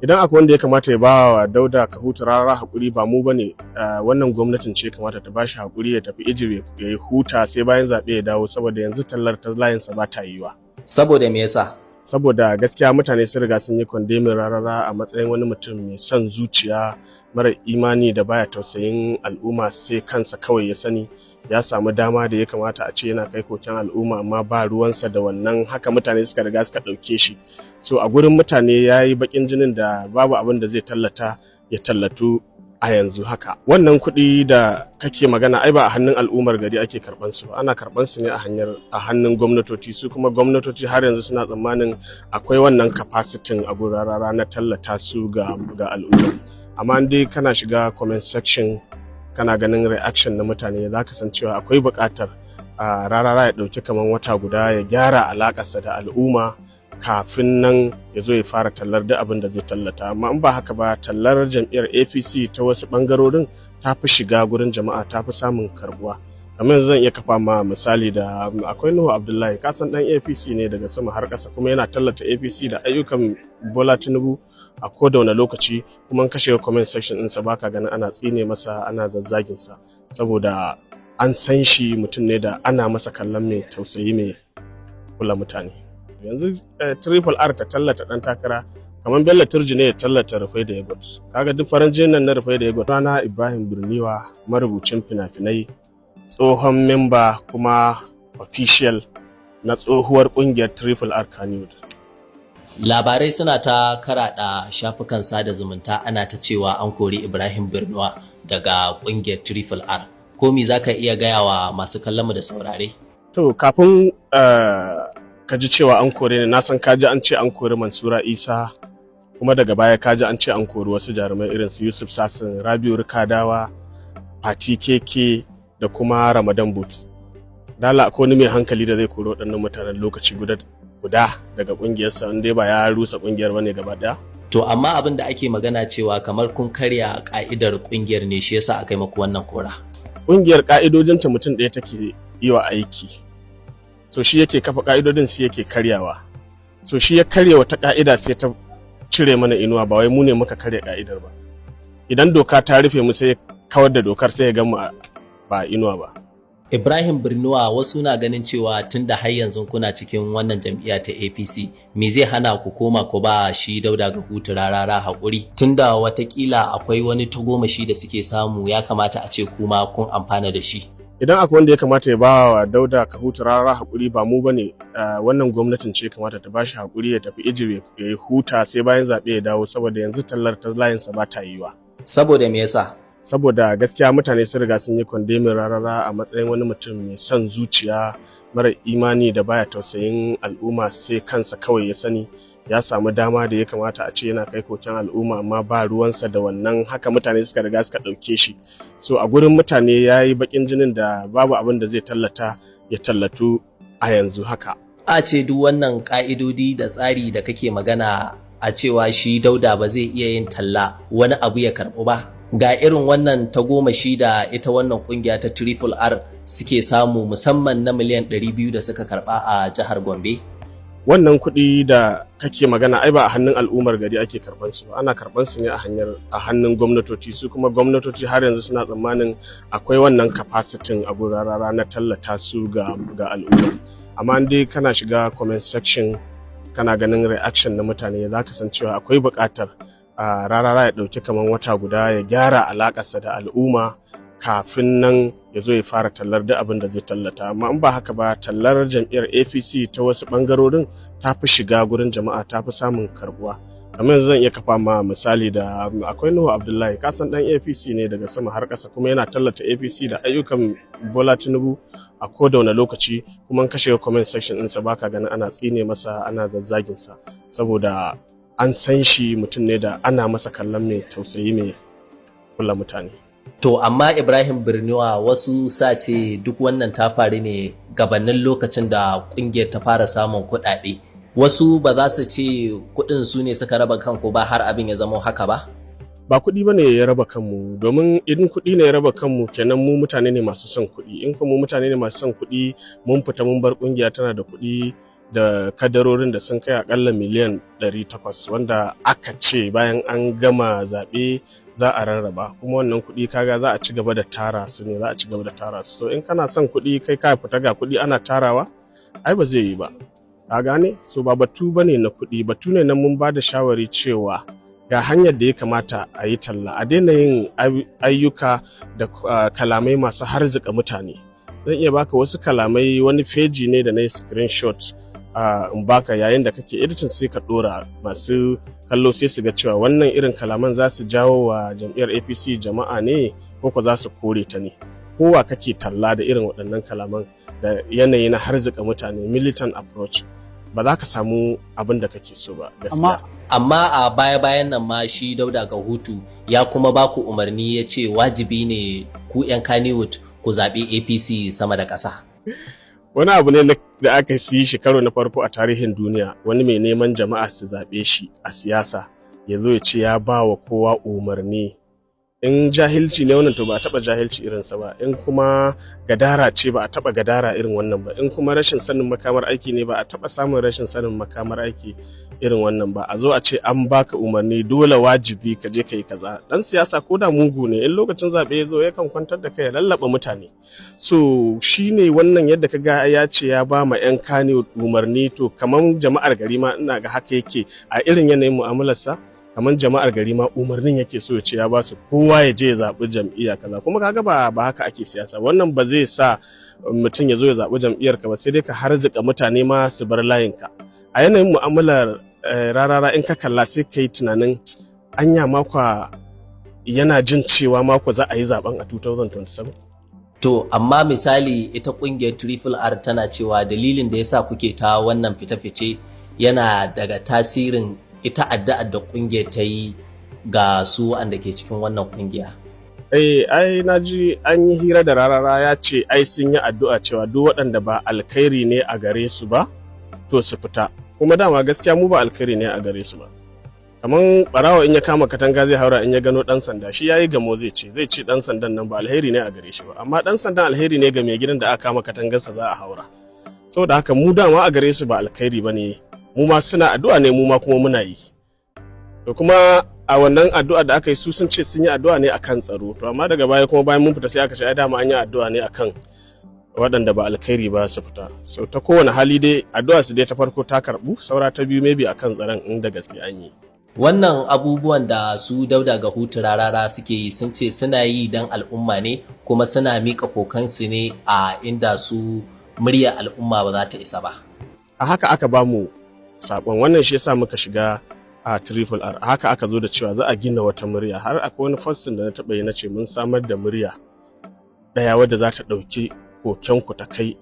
Idan akwai wanda ya kamata ya ba wa Dauda Kahutu Rarara hakuri, ba mu bane, wannan gwamnatin ce kamata ta bashi hakuri ya tafi Egypt ya yi huta, sai bayan zaɓe ya dawo, saboda yanzu tallar ta layinsa ba ta yiwa. Saboda me yasa? Saboda gaskiya mutane sun riga sun yi condemning Rarara a matsayin wani mutum mai son zuciya, mara imani, da baya tausayin al'umma, sai kansa kawai ya sani. Ya samu dama da ya kamata a ce yana kai koken al'umma, amma ba ruwansa da wannan. Haka mutane suka riga suka ɗauke shi. So a gurin mutane ya yi baƙin jinin da babu abin da zai tallata ya tallatu a yanzu haka. Wannan kuɗi da kake magana, ai ba a hannun al'ummar gari ake karɓan su ba, ana karɓan su ne a hannun gwamnatoci. Su kuma gwamnatoci har yanzu suna tsammanin akwai wannan capacity a Rarara na tallata su ga al'umma. Amma dai kana shiga comment section, kana ganin reaction na mutane, za ka san cewa akwai buƙatar a Rarara ya ɗauki kamar wata guda ya gyara alaƙarsa da al'umma kafin nan ya zo ya fara tallar duk abin da zai tallata. Amma in ba haka ba, tallar jam'iyyar APC ta wasu ɓangarorin ta fi shiga gurin jama'a, ta fi samun karbuwa. Kamar yanzu zan iya kafa ma misali da akwai Nuhu Abdullahi, kasan dan APC ne daga sama har ƙasa, kuma yana tallata APC da ayyukan Bola Tinubu a koda wani lokaci. Kuma in ka shiga comment section ɗinsa, baka ganin ana tsine masa, ana zazzagin sa, saboda an san shi mutum ne da ana masa kallon mai tausayi, mai kula mutane. Yanzu Triple R ta tallata ɗan takara, kamar Bello Turji ne ya tallata Rufaidah Yogurt. Kaga duk farin jinin nan na Rufaidah Yogurt. Rana Ibrahim Birniwa, marubucin fina-finai, tsohon memba kuma official na tsohuwar kungiyar Triple R Kannywood. Labarai suna ta karaɗa shafukan sada zumunta, ana ta cewa an kori Ibrahim Birniwa daga kungiyar Triple R. Ko me za ka iya gaya wa masu kallon mu da saurare? To, kafin ka ji cewa an kore ni, na san ka ji an ce an kori Mansura Isa, kuma daga baya ka ji an ce an kori wasu jarumai irin su Yusuf Sasin, Rabiu Rikadawa, Fati Keke da kuma Ramadan Boot. Dala, akwai wani mai hankali da zai kori waɗannan mutanen lokaci guda guda daga ƙungiyarsa, in dai ba ya rusa ƙungiyar bane gaba ɗaya? To, amma abin da ake magana cewa kamar kun karya ka'idar kungiyar ne, shi yasa aka yi maku wannan kora. Ƙungiyar ƙa'idojinta mutum ɗaya take yi wa aiki. So shi yake kafa ƙa'idodin, shi yake karyawa. So shi ya karya wata ƙa'ida, sai ta cire mana inuwa, ba wai mu ne muka karya ƙa'idar ba. Idan doka ta rufe mu, sai kawar da dokar, sai ya gan mu ba inuwa ba. Ibrahim Birnuwa, wasu na ganin cewa tunda har yanzu kuna cikin wannan jam'iyya ta APC, me zai hana ku koma ku ba shi Dauda Kahutu Rarara haƙuri? Tunda watakila akwai wani tagomashi da suke samu, ya kamata a ce kuma kun amfana da shi. Idan akwai wanda ya kamata ya ba wa Dauda Kahutu Rarara hakuri, ba mu bane, wannan gwamnatin ce kamata ta bashi hakuri ya tafi Egypt ya yi huta, sai bayan zaɓe ya dawo, saboda yanzu tallar ta layinsa ba ta yiwa. Saboda me yasa? Saboda gaskiya mutane sun riga sun yi condemning Rarara a matsayin wani mutum mai son zuciya, mara imani, da baya tausayin al'umma, sai kansa kawai ya sani. Ya samu dama da ya kamata a ce yana kai koken al'umma, amma ba ruwansa da wannan. Haka mutane suka riga suka ɗauke shi. So a gurin mutane ya yi baƙin jinin da babu abin da zai tallata ya tallatu a yanzu haka. A ce duk wannan ka'idodi da tsari da kake magana a cewa shi Dauda ba zai iya yin talla wani abu ya karɓu ba. Ga irin wannan tagomashi da ita wannan kungiya ta Triple R suke samu, musamman na miliyan 200 da suka karba a jihar Gombe. Wannan kuɗi da kake magana, ai ba a hannun al'ummar gari ake karɓan su ba, ana karɓan su ne a hannun gwamnatoci. Su kuma gwamnatoci har yanzu suna tsammanin akwai wannan capacity a Rarara na tallata su ga al'umma. Amma dai kana shiga comment section, kana ganin reaction na mutane, za ka san cewa akwai buƙatar a Rarara ya ɗauki kamar wata guda ya gyara alaƙarsa da al'umma kafin nan ya zo ya fara tallar duk abin da zai tallata. Amma in ba haka ba, tallar jam'iyyar APC ta wasu ɓangarorin ta fi shiga gurin jama'a, ta fi samun karbuwa. Kamar yanzu zan iya kafa ma misali da akwai Nuhu Abdullahi, kasan dan APC ne daga sama har ƙasa, kuma yana tallata APC da ayyukan Bola Tinubu a koda wani lokaci. Kuma in ka shiga comment section ɗinsa, baka ganin ana tsine masa, ana zazzagin sa, saboda an san shi mutum ne da ana masa kallon mai tausayi, mai kula mutane. To, amma Ibrahim Birniwa, wasu sa ce duk wannan ta faru ne gabanin lokacin da kungiyar ta fara samun kuɗaɗe. Wasu ba za su ce kuɗin su ne suka raba kanku ba har abin ya zama haka ba? Ba kuɗi ba ne ya raba kanmu, domin idan kuɗi ne ya raba kanmu, kenan mu mutane ne masu son kuɗi. In kuma mu mutane ne masu son kuɗi, mun fita mun bar ƙungiya tana da kuɗi, Da kadarorin da sun kai akalla miliyan 800, wanda aka ce bayan an gama zaɓe za a rarraba. Kuma wannan kuɗi, kaga za a ci gaba da tara su ne, za a ci gaba da tara su. So in kana son kuɗi, kai ka fita, ga kuɗi ana tarawa, ai ba zai yi ba, ka gane? So ba batu bane na kuɗi, batu ne na mun ba da shawari cewa ga hanyar da ya kamata a yi talla, a daina yin ayyuka da kalamai masu harzika mutane. Zan iya baka wasu kalamai, wani feji ne da na yi screenshot, in baka yayin da kake editing, sai ka dora, masu kallo sai su ga cewa wannan irin kalaman za su jawo wa jam'iyyar APC jama'a ne ko ko za su kore ta ne. Kowa kake talla da irin waɗannan kalaman da yanayi na harzika mutane, militant approach, ba za ka samu abin da kake so ba gaskiya. Amma a baya-bayan nan ma shi Dauda Kahutu ya kuma ba ku umarni, ya ce wajibi ne ku 'yan Kannywood ku zaɓi APC sama da ƙasa. Wani abu ne da aka yi shi karo na farko a tarihin duniya, wani mai neman jama'a su zaɓe shi a siyasa ya zo ya ce ya ba wa kowa umarni. In jahilci ne wannan, to ba a taɓa jahilci irinsa ba. In kuma gadara ce, ba a taɓa gadara irin wannan ba. In kuma rashin sanin makamar aiki ne, ba a taɓa samun rashin sanin makamar aiki irin wannan ba. A zo a ce an baka umarni, dole wajibi ka je ka yi kaza. Dan siyasa, ko da mugu ne, in lokacin zaɓe ya zo, yakan kwantar da kai, ya lallaba mutane. So shine wannan, yadda ka ga ya ce ya ba ma 'yan Kano umarni, to kamar jama'ar gari ma ina ga haka yake a irin yanayin mu'amalarsa, kamar jama'ar gari ma umarnin yake so ya ce ya ba su, kowa ya je ya zaɓi jam'iyya kaza. Kuma kaga ba haka ake siyasa. Wannan ba zai sa mutum ya zo ya zaɓi jam'iyyar ka ba, sai dai ka harzika mutane ma su bar layinka. A yanayin mu'amalar Rarara, in ka kalla, sai ka yi tunanin anya makwa yana jin cewa mako za a yi zaben a 2027. To, amma misali ita kungiyar Triple R tana cewa dalilin da yasa kuke ta wannan fice-fice yana daga tasirin ita addu'ar da kungiyar ta yi ga su wanda ke cikin wannan kungiya. Eh, ai na ji an yi hira da Rarara, ya ce ai sun yi addu'a cewa duk waɗanda ba alkhairi ne a gare su ba to su fita. Kuma dama gaskiya mu ba alkhairi ne a gare su ba. Kaman barawa in ya kama katanga zai haura, in ya gano dan sanda, shi yayi gamo, zai ce dan sandan nan ba alheri ne a gare shi ba, amma dan sandan alheri ne ga mai gidan da aka kama katangarsa za a haura. Saboda haka mu dama a gare su ba alkhairi bane. Mu ma suna addu'a ne, mu ma kuma muna yi. To kuma a wannan addu'a da aka yi, su sun ce sun yi addu'a ne akan tsaro. To amma daga baya kuma, bayan mun fita, sai aka ce ai dama an yi addu'a ne akan waɗanda ba alkhairi ba su fita. So ta kowane hali dai, addu'a su dai ta farko ta karɓu, saura ta biyu, maybe akan tsaron inda gaske an yi. Wannan abubuwan da su Dauda Kahutu Rarara suke yi, sun ce suna yi don al'umma ne, kuma suna miƙa kokansu ne a inda su murya al'umma ba za ta isa ba. A haka aka ba mu saƙon wannan, shi yasa muka shiga a Triple R. A haka aka zo da cewa za a gina wata murya. Har akwai wani posting da na taɓa yi, na ce mun samar da murya ɗaya wadda za ta ɗauki kokenku ta kai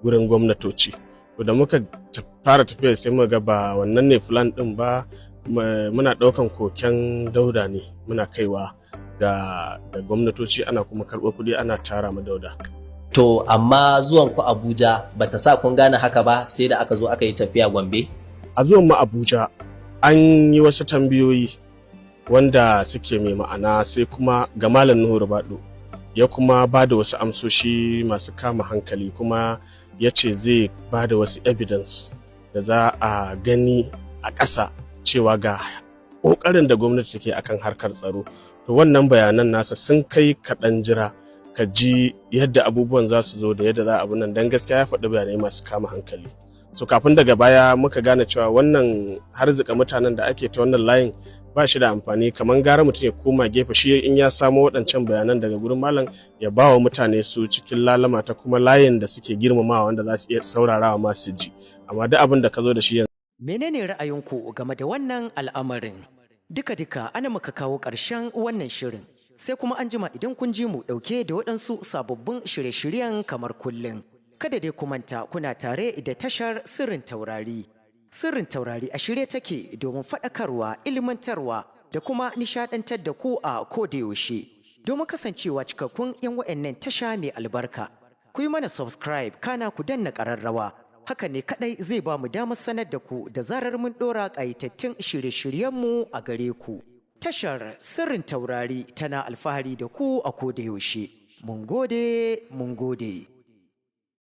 gurin gwamnatoci. To da muka fara tafiya, sai muka ga ba wannan ne plan ɗin ba. Muna ɗaukan koken Dauda ne muna kaiwa ga da gwamnatoci, ana kuma karɓar kuɗi ana tara ma Dauda. To amma zuwan ku Abuja bata sa kun gane haka ba, sai da aka zo aka yi tafiya Gombe? A zuwan mu Abuja an yi wasu tambayoyi wanda suke mai ma'ana, sai kuma ga Malam Nuhu Ribadu, ya kuma ba da wasu amsoshi masu kama hankali, kuma ya ce zai ba da wasu evidence da za a gani a ƙasa cewa ga ƙoƙarin da gwamnati take akan harkar tsaro. To wannan bayanan nasa sun kai kaɗan jira ka ji yadda abubuwan za su zo da yadda za a abu nan, don gaskiya ya faɗi bayanai masu kama hankali. So kafin daga baya muka gane cewa wannan harzika mutanen da ake ta wannan layin ba shi da amfani, kamar gara mutum ya koma gefe shi, in ya samo waɗancan bayanan daga gurin malam, ya ba wa mutane su cikin lalama ta kuma layin da suke girmamawa, wanda za su iya saurarawa ma su ji. Amma duk abin da ka zo da shi yanzu. Menene ra'ayinku game da wannan al'amarin? Duka-duka ana muka kawo ƙarshen wannan shirin. Sai kuma an jima idan kun ji mu ɗauke da waɗansu sababbin shirye-shiryen kamar kullum. Kada dai ku manta, kuna tare da tashar Sirrin Taurari. Sirrin Taurari a shirye take domin faɗakarwa, ilmantarwa da kuma nishaɗantar da ku a koda yaushe. Domin kasancewa cikakkun 'yan wa'annan tasha mai albarka, ku yi mana subscribe, kana ku danna ƙararrawa. Haka ne kadai zai ba mu damar sanar da ku da zarar mun ɗora ƙayatattun shirye-shiryenmu a gare ku. Tashar Sirrin Taurari tana alfahari da ku a koda yaushe. Mun gode, mun gode.